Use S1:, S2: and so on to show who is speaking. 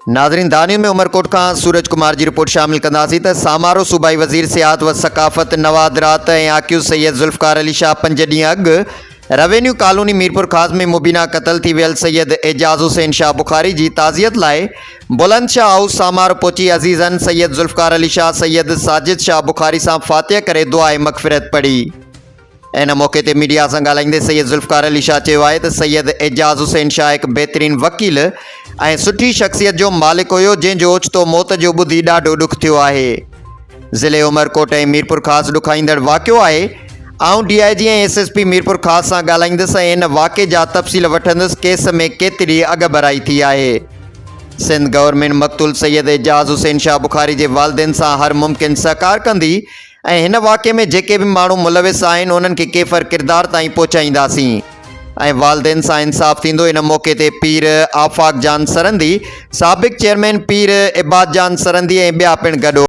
S1: ناظرين دانيون ۾ عمرڪوٽ کان سورج ڪمار جي رپورٽ شامل ڪنداسين ته سامارو صوبائي وزير سياحت و ثقافت نوادرات ۽ آڪيو سيد ذوالفقار علي شاهه پنج ڏينهن اڳ روينيو ڪالوني ميرپورخاص ۾ مبينا قتل ٿي ويل سيد اعجاز حسين شاهه بخاري جي تعزيت لاء بلند شاهه هائوس سامارو پهچي عزيزن سيد ذوالفقار علي شاهه سيد ساجد شاهه بخاري سان فاتحه ڪري دعاء مغفرت پڙهي. ان موقعي تي ميڊيا سان ڳالهائيندي سيد ذوالفقار علي شاهه چيو آهي ته سيد اعجاز حسين شاهه هڪ بهترين وڪيل ۽ سٺي شخصيت جو مالڪ هيو جنهن جو اوچتو موت جو ٻڌي ڏاڍو ڏک ٿيو آهي. ضلعي عمرڪوٽ ۽ ميرپورخاص ڏکائيندڙ واقعو آهي. آئون D I G ۽ S S P Mirpurkhas سان ڳالهائيندس ۽ ان واقعي جا تفصيل وٺندس ڪيس ۾ ڪيتري اڳڀرائي ٿي آهي. سنڌ گورنمينٽ مقتول سيد اعجاز حسين شاهه بخاري جي والدين سان هر ممڪن سهڪار ڪندي ۽ هن واقعي ۾ جيڪي به ماڻهو ملوث آهن انهن کي ڪيفر ڪردار تائين پهچائينداسين ۽ والدين سان انصاف ٿيندو ان موقعي تي پير آفاق جان سرهندي، سابق چيئرمين پير عباد جان سرهندي ۽ ٻيا پڻ گڏ هئا.